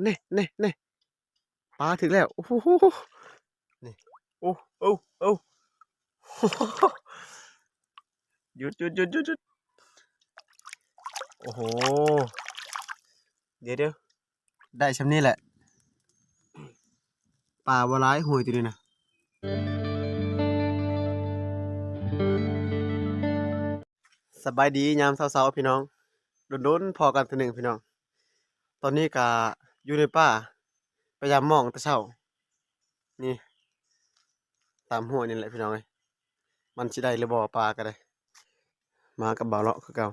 ນີ້ ນີ້ ນີ້ ປາຖືກແລ້ວ. ໂອ້ໂຫ ນີ້ ໂອ້ ໂອ້ ໂອ້ ຢຸດ ຢຸດ ຢຸດ ຢຸດ ຢຸດ. ໂອ້ໂຫ ດຽວ ດຽວ ໄດ້ຊ່ຳນີ້ແຫຼະ. ປາບໍ່ຫຼາຍ ຫ້ວຍໂຕນີ້ນະ. ສະບາຍດີຍາມເຊົ້າໆ ພີ່ນ້ອງ, ດົນໆພໍ້ກັນເທື່ອໜຶ່ງ ພີ່ນ້ອງ. ຕອນນີ້ກະຢູ່ໃນປ່າ ໄປຢາມມອງແຕ່ເຊົ້ານີ້ ຕາມຫ້ວຍນີ້ແຫຼະ ພີ່ນ້ອງເອີຍ. ມັນຊິໄດ້ຫຼືບໍ່ ປາກະໄດ້. ມາກັບບ່າວເລາະຄືເກົ່າ.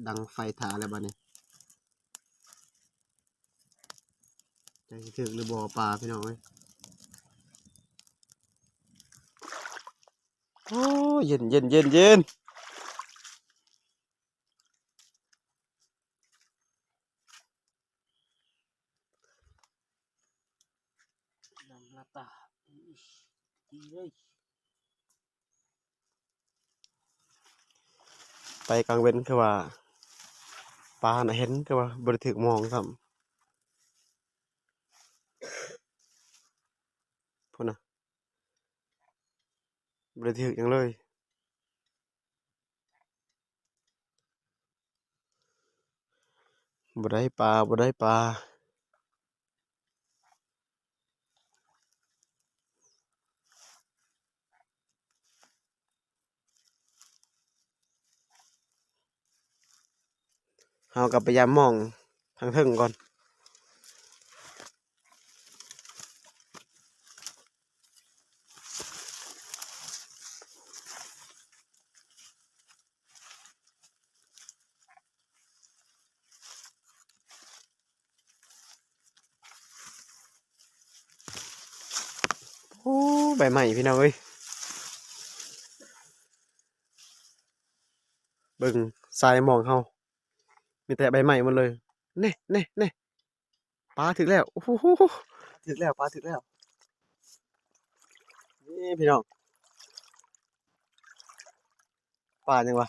ດັງໄຟຖ້າແລ້ວບາດນີ້ ຈັກຊິຖືກຫຼືບໍ່ປາ ພີ່ນ້ອງເອີຍ. ໂອ້ ເຢັນ ເຢັນ ເຢັນ ເຢັນ. ນ້ຳລະຕາ ອີເອີຍ. ໄປກາງເວັນຄືວ່າປານະເຫັນ ຄືວ່າບໍ່ໄດ້ຖືກມອງຊ້ຳ ພຸ້ນນະ ບໍ່ໄດ້ຖືກຫຍັງເລີຍ. ບໍ່ໄດ້ປາ ບໍ່ໄດ້ປາ. ເຮົາກໍໄປຢາມມອງທາງເທິງກ່ອນ. ໂອ້ ໃບໄມ້ພີ່ນ້ອງເອີຍ ເບິ່ງຊາຍມອງເຮົາ ມີແຕ່ໃບໄມ້ໝົດເລີຍ. ນີ້ ນີ້ ນີ້ ປາຖືກແລ້ວ. ໂອ້ໂຫ ຖືກແລ້ວ ປາຖືກແລ້ວ. ນີ້ພີ່ນ້ອງ ປາຫຍັງວະ?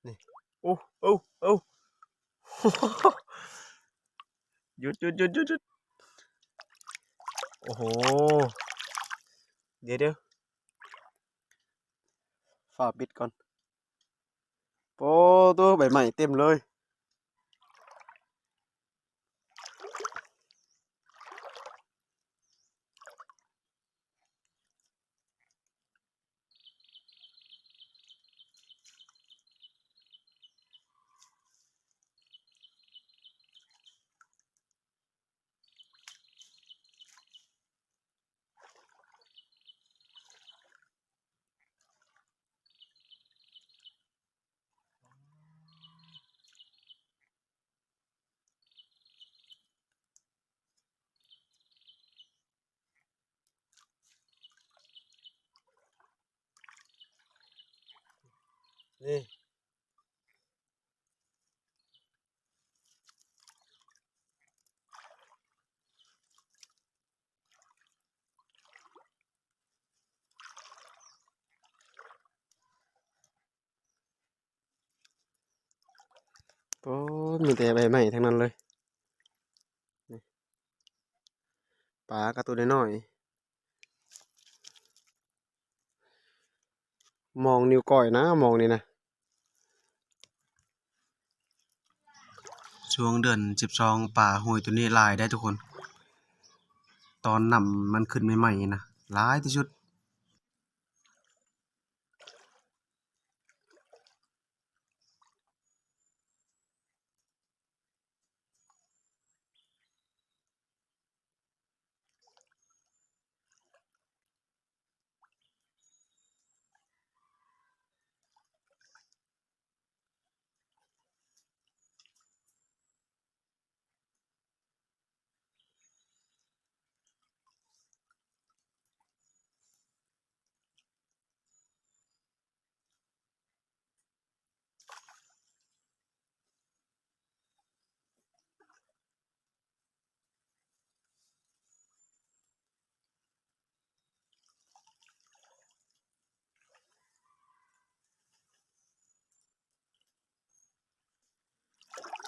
ນີ້ ໂອ້ ໂອ້ ໂອ້ ຢຸດ ຢຸດ ຢຸດ ຢຸດ ຢຸດ. ໂອ້ໂຫ ດຽວ ດຽວ ຟ້າວປິດກ່ອນ. ໂອ້ໂຕ ໃບໄມ້ເຕັມເລີຍ. ນີ້ ໂອ້ ມີແຕ່ໃບໄມ້ທັງນັ້ນເລີຍ. ນີ້ ປາກະໂຕນ້ອຍໆ ມອງນິ້ວກ້ອຍນະ ມອງນີ້ນະ. ຊ່ວງເດືອນສິບສອງ ປາຫ້ວຍໂຕນີ້ຫຼາຍໄດ໋ທຸກຄົນ, ຕອນນ້ຳມັນຂຶ້ນໃໝ່ໆນະ ຫຼາຍທີ່ສຸດ.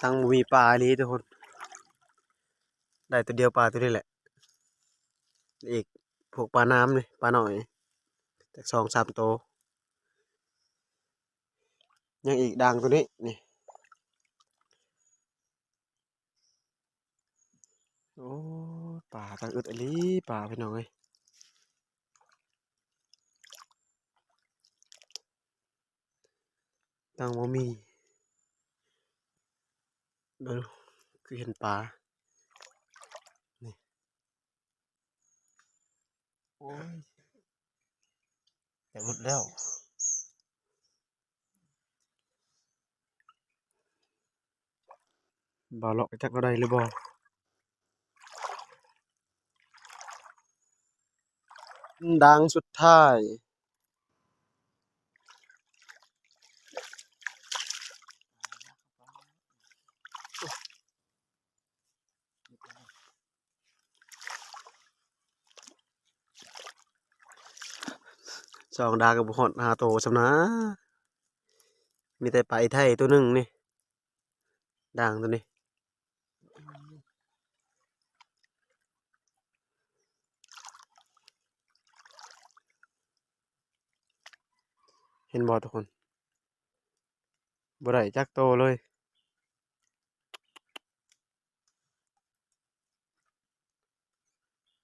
ຕັ້ງບໍ່ມີປາອີ່ຫຼີທຸກຄົນ. ໄດ້ໂຕດຽວ ປາໂຕນີ້ແຫຼະ. ອີກພວກປານ້ຳນີ້ ປານ້ອຍ ຈັກສອງສາມໂຕ. ຍັງອີກດ່າງໂຕນີ້ນີ້. ໂອ້ ປາຕັ້ງອຶດອີ່ຫຼີ ປາ ພີ່ນ້ອງເອີຍ. ຕັ້ງບໍ່ມີ. ເບິ່ງ ຄືເຫັນປາ ນີ້. ໂອ້ຍ ຢາກຫຼຸດແລ້ວ. ບ່າວເລາະ ຈັກວ່າໄດ້ຫຼືບໍ່? ດ່າງສຸດທ້າຍ. ສອງດ່າງກໍບໍ່ຮອດຫ້າໂຕຊ້ຳນາ. ມີແຕ່ປາອີໄທໂຕໜຶ່ງນີ້ ດ່າງໂຕນີ້. ເຫັນບໍ່ທຸກຄົນ? ບໍ່ໄດ້ຈັກໂຕເລີຍ.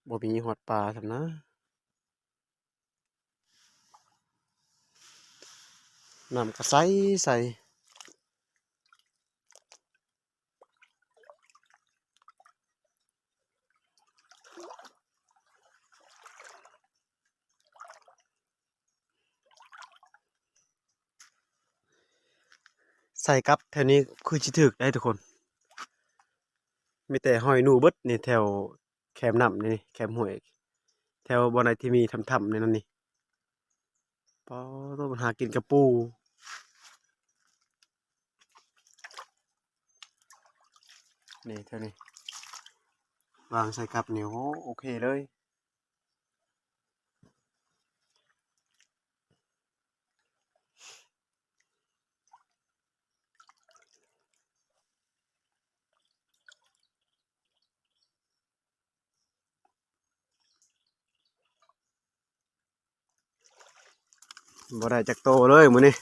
ບໍ່ມີຮອດປາຊ້ຳນະ. ນ້ຳກໍໃສໆ. ໃສ່ກັບແຖວນີ້ຄືຊິຖືກໄດ໋ທຸກຄົນ. ມີແຕ່ຫອຍໜູເບິດນີ້ ແຖວແຄມນ້ຳນີ້ ແຄມຫ້ວຍ ແຖວບ່ອນໃດທີ່ມີຖ້ຳໆ ໃນນັ້ນນີ້. ປາໂຕ ມັນຫາກິນກະປູ. ນີ້ ເທົ່ານີ້ ວາງໃສ່ກັບນີ້ ໂອ້ ໂອເຄເລີຍ. ບໍ່ໄດ້ຈັກໂຕເລີຍມື້ນີ້.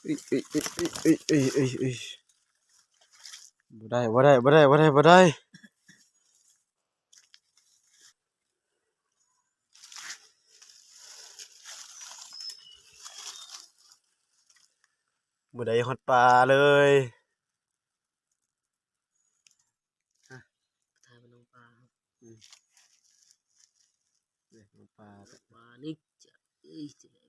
ເອີຍ ເອີຍ ເອີຍ ບໍ່ໄດ້ ບໍ່ໄດ້ ບໍ່ໄດ້ ບໍ່ໄດ້ ບໍ່ໄດ້. ບໍ່ໄດ້ຮອດປາເລີຍ. ອ່ະ ຖ່າຍມາລົງປາ. ອືມ ເອີຍ ລົງປາ ປານີ້ຈະ ເອີຍ ຈະໄດ້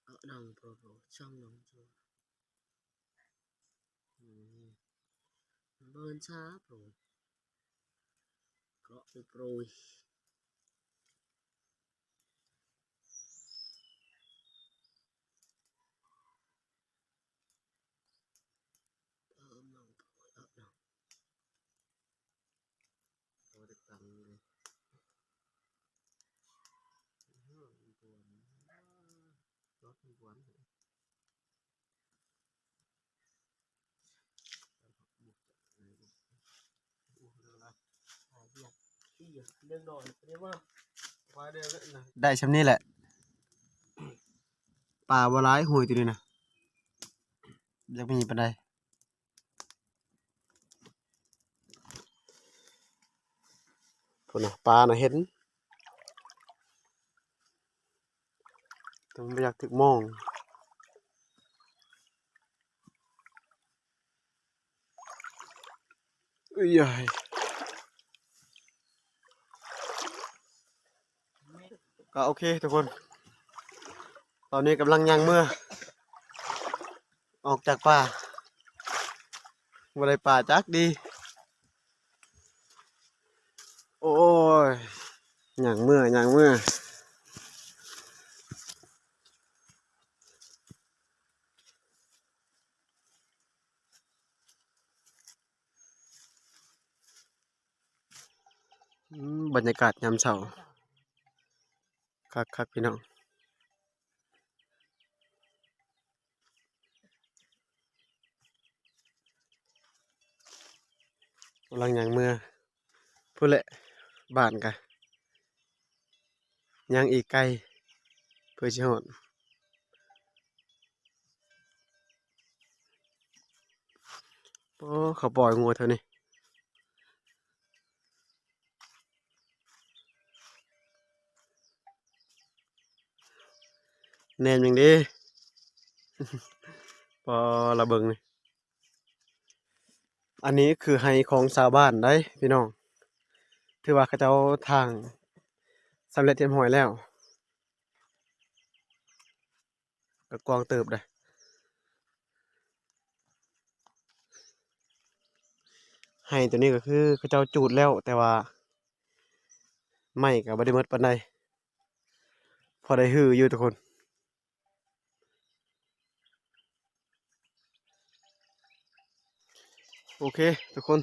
ເອົາໜອງໂປໂປ ຊ່ອງໜອງໂຈ ອືມ ເບິ່ງຊາໂປ ເກາະໂປໂປຍ. ເອີ ນ້ອງ ເອີ ນ້ອງ ບໍ່ໄດ້ຕັງເລີຍ. ໄດ້ຊ່ຳນີ້ແຫຼະ ປາບໍ່ຫຼາຍຫ້ວຍໂຕນີ້ນະ ຢາກມີປານໃດ. ພຸ້ນນະ ປານະເຫັນ ແຕ່ມັນບໍ່ຢາກຖືກມອງ. ເອີຍ ກໍໂອເຄທຸກຄົນ ຕອນນີ້ກຳລັງຍ່າງເມືອ ອອກຈາກປ່າ ບໍ່ໄດ້ປາຈັກດີ. ໂອ້ຍ ຍ່າງເມືອ ຍ່າງເມືອ. ອືມ ບັນຍາກາດຍາມເຊົ້າ ຄັກໆ ພີ່ນ້ອງ. ກຳລັງຍ່າງເມືອພຸ້ນແຫຼະ. ບ້ານກະຍັງອີກໄກເພື່ອຊິຮອດ. ໂອ້ ເຂົາປ່ອຍງົວແຖວນີ້ ແນມຫຍັງເດ້. ປໍ ລະເບິ່ງນີ້ ອັນນີ້ຄືໄຮ່ຂອງຊາວບ້ານໃດ໋ພີ່ນ້ອງ. ຖືວ່າເຂົາເຈົ້າຖາງສຳເລັດຮຽບຮ້ອຍແລ້ວ ກະກວ້າງເຕີບເດ້. ໄຮ່ໂຕນີ້ກະຄືເຂົາເຈົ້າຈູດແລ້ວ ແຕ່ວ່າໄມ້ກະບໍ່ໄດ້ໝົດປານໃດ ພໍໄດ້ຮືຢູ່ທຸກຄົນ. ໂອເຄທຸກຄົນ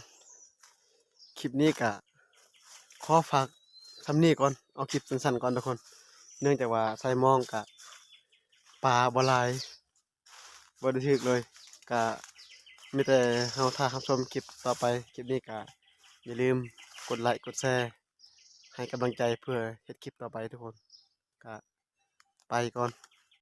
ຄລິບນີ້ກະຂໍຝາກສ່ຳນີ້ກ່ອນ ເອົາຄລິບສັ້ນໆກ່ອນທຸກຄົນ ເນື່ອງຈາກວ່າໃສ່ມອງກະປາບໍ່ຫຼາຍ ບໍ່ໄດ້ຖືກເລີຍ. ກະມີແຕ່ເຮົາຖ້າຮັບຊົມຄລິບຕໍ່ໄປ. ຄລິບນີ້ກະຢ່າລືມກົດໄລກົດແຊໃຫ້ກຳລັງໃຈເພື່ອເຮັດຄລິບຕໍ່ໄປທຸກຄົນ. ກະໄປກ່ອນ